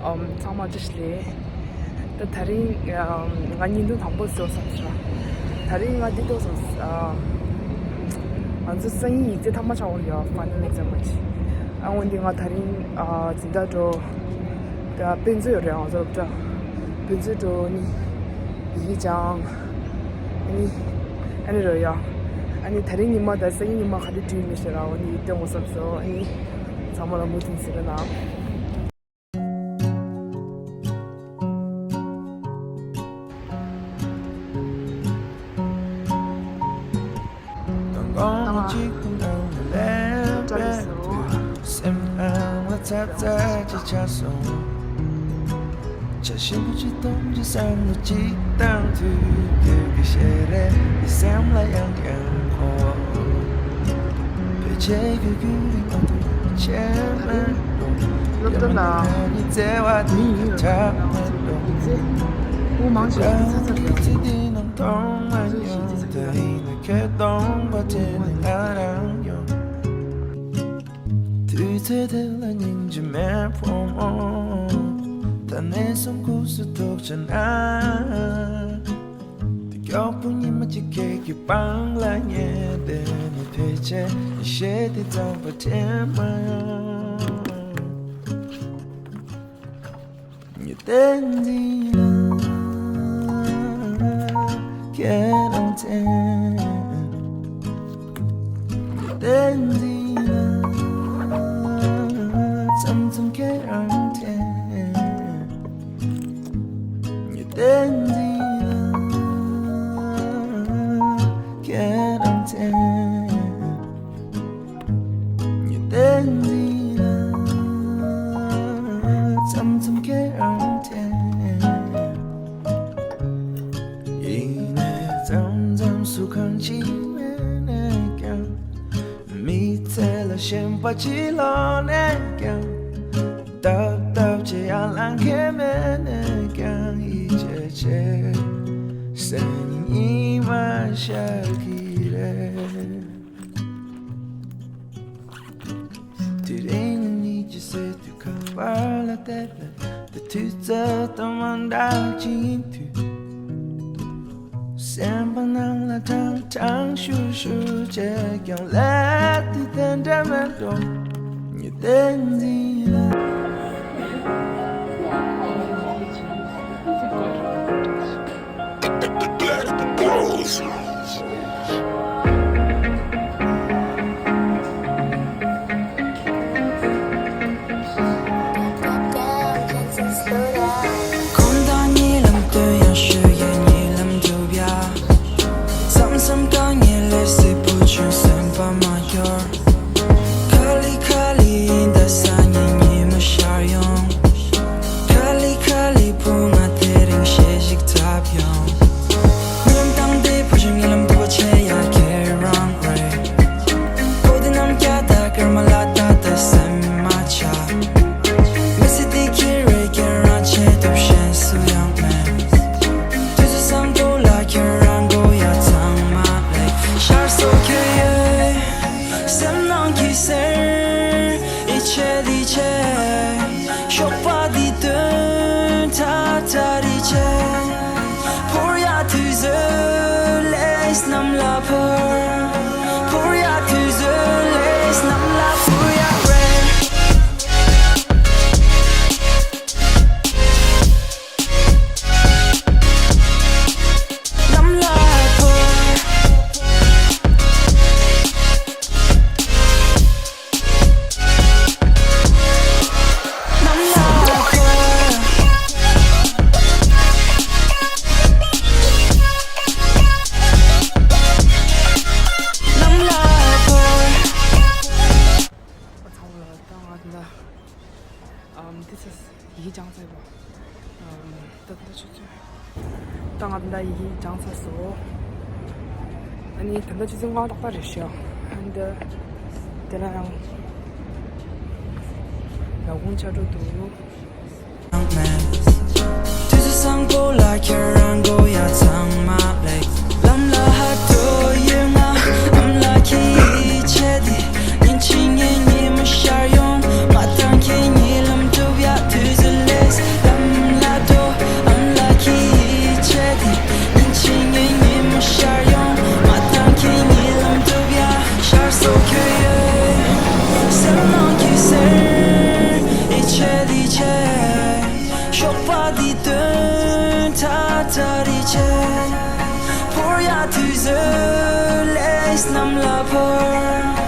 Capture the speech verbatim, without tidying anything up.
ཨམ། ཚང་མ་བཀྲ་ཤིས་བདེ་ལེགས། ད་དེ་རིང་ཨམ། ང་བརྙན་ཐུང་དང་པོ་བཟོ་བསམ་སོང་། དེ་རིང་ང་འདི་ཏོག་ཙམ་ཨམ། ང་ཚོ་སང་ཉིན་ཡིག་ཚད་ཐ་མ་ཆགས་ཡོད་རེད། ཡ་ཕའི་ནལ་ཨེག་ཛམ་པ་ཅིག་ཨ་འོན་ཏེ་ང་དེ་རིང་ཨ། འཛིན་གྲྭ་འགྲོ། ད་དཔེ་མཛོད་ཡོད་རེད། ང་ཚོ་སློབ་གྲྭ་དཔེ་མཛོད་འགྲོ་ནི། ཡི་གེ་སྦྱང་། ཨ་ནི། ཨ་ནི་རོ་ཡ། ཨ་ནི་དེ་རིང་ཉི་མ་དང་སང་ཉིན་ཉི་མ་ག་དུས་བྲིས་མི་ཤེས་ར། འོ་ནི་སྟོན་དགོས་བསམ་སོང་། ཨ་ནི། ཚང་མ་ལ་མུ་མཐུད་གཟིགས་རོགས་གནང་། སེམས་ནང་ལ་ཚ་ཚ་ཅིག་ཆགས་སོང་། བྱ་ཞིམ་པོ་ཅིག་གཏོང་རྒྱུ་བསམ་བློ་ཅིག་བཏང་དུས། སྐྱོ་གི་ཞེ་རེ་ཡི་སེམས་ལ་ཡང་ཡང་འཁོར། ཕལ་ཆེར་ཡོད་རྒྱུ་རིང་མ་ཐུག་ཆེ་མེད་འགྲོ། སློབ་གྲྭ་ལ་ཡོད་མ་ནི་བརྩེ་བ་འདི་ག་ཐ་མེད་འགྲོ། ཡིག་ཚད་པོ་མང་ཆེ་བ་ཚ་ཚ་རེད། ཡིག་ཚད་འདི་ནང་མཐོང་མ་མྱོང་། ད་ཡིན་ན་ཁྱོད་སྟོང་པ་དེ་ནི་ང་རང་ཡོད། དུས་ཚོད་དེ་ལ་སྙིང་རྗེ་མེད་ཕོ་མོ། ད་ནས་བཟུང་སྐུ་གཟུགས་ཐུག་ཆ་ན། དེ་མགྱོགས་པོ་ཉི་མ་གཅིག་ཁྱེད་ཀྱི་པང་ལ་ཉལ་བསྡད་ནས། ཕལ་ཆེར་ཡིད་ཆེས་དེ་རྩོམ་པ་དྲན་མ་ཡོང་། ཉི་ཟླའི་མདུན་ལ་ཁྱེད་རང་མཚན། ཉི་ཟླའི་མདུན་ལ་མཚམས་མཚམས་ཁྱེད་རང་དྲན། ཉི་ཟླའི་མདུན་ལ་ཁྱེད་རང་མཚན། ཉི་ཟླའི་མདུན་ལ་མཚམས་མཚམས་ཁྱེད་རང་དྲན། ཡིན་ནའི་མཚམས་མཚམས་སུ་གང་ཅི་མེད་ནས་ཀྱང་། མི་ཚེ་ལ་ཞེན་པ་ཅི་ལོག་ནས་ཀྱང་། སྟབས་སྟབས་ཀྱིས་ཡར་ལངས་མཁན་མེད་ནས་ཀྱང་། ཡིད་ཆེས་བྱེད་སེམས་ཉིད་མ་ཤར་གི་རེད། དེ་རིང་ཉིད་ཀྱི་སྲིད་དུས་ཁ་པར་ལ་བལྟས་པས། དེ་དུས་ཚོད་དང་མ་འདྲ་ཅིག་ཡིན་དུས། སེམས་པ་ནང་ལ་ཀྲང་ཀྲང་ཤུར་ཤུར་བྱས་ཀྱང་། ལས་དེ་དེ་འདྲ་མེད་འགྲོ། ཉི་ཟླའི་མདུན་ལ། ཁོང་དང་གཉིད་ལམ་སྟོན་ཡང་ཞུ་ཡས་གཉིད་ལམ་སྒྲུབ་ཡ། མཚམས་མཚམས་དཀའ་ངལ་ལས་སྲིད་པོ་ཆུང་སེམས་པ་མ་སྐྱོར། ཁ་ལི་ཁ་ལི་ཡིན་ད་སང་ཉིན་ཉི་མ་ཤར་ཡོང་། ཁ་ལི་ཁ་ལི་བུ་ང་དེ་རིང་གཞས་ཤིག་འཁྲབ་ཡོང་། ཉམས་དང་བདེ་པོ་ཞིག་ཉེ་ལམ་འདུག་པ་བྱེད་ཡ་ཁྱེད་རང་རེད། གོ་དེ་ནམ་རྒྱ་ད་སྐར་མ་ལ་ད་ད་སེམས་མ་ཆགས། མི་སྲིད་དེ་ཁྱེད་རེད། ཁྱེད་རང་ཆེད་དུ་གཞན་སུ་ཡང་མེད། དུས་ཚོད་བཟང་པོ་ལ་ཁྱེད་རང་དགོས་ཡ་ཚང་མ་ལེགས། ཤར་སོང་ཁྱེད་ཡོད། སེམས་ནང་གི་སེར་ཡི་ཆེ་དེ་ཆེ། ཞོགས་པ་དེ་དོན་ཐ་ཐ་རི་ཆེ། བོར་ཡ་དུས་ཚོད་ལས་གནམ་ལ་བོར། བོར་ཡ་དུས་ཚོད་ལས་གནམ་ལ་བོར་ཡ་རེད། གནམ་ལ་བོར། གནམ་ལ་བོར། གནམ་ལ་བོར། ཚང་མ་ལ་ད་ང་ད་ཨམ། འདི་ཚོ་ཡི་གེ་སྦྱངས་ཚར་བ། ཨམ། ད་ད་ཆུ་ཚོད། ད་ང་ད་ཡི་གེ་སྦྱངས་ཚར་སོང་། ཨ་ནི་ད་ད་ཆུ་ཚོད་ལྔ་ཏག་ཏག་རེད་ཤག་ཨ་ནི་ད་དེ་ལ་ཡང་ཡག་པོ་ཆགས་འགྲོ་འདུག་དུས་ཚོད་བཟང་པོ་ལ་ཁྱེད་རང་དགོས་ཡ་ཚང་མ་ལེགས། ལམ་ལ་ཧ་ཏོ་ཡོད་ང་། ཨམ་ལགས་ཀྱིས་ཡིད་ཆེས་དེ། ཉིན་གཅིག་ངའི་ཉི་མ་ཤར་ཡོང་། ང་དང་ཁྱེད་གཉིས་ལམ་སྒྲུབ་ཡ་དུས་ཚོད་ལས་ རྣམས་ལ་བོར།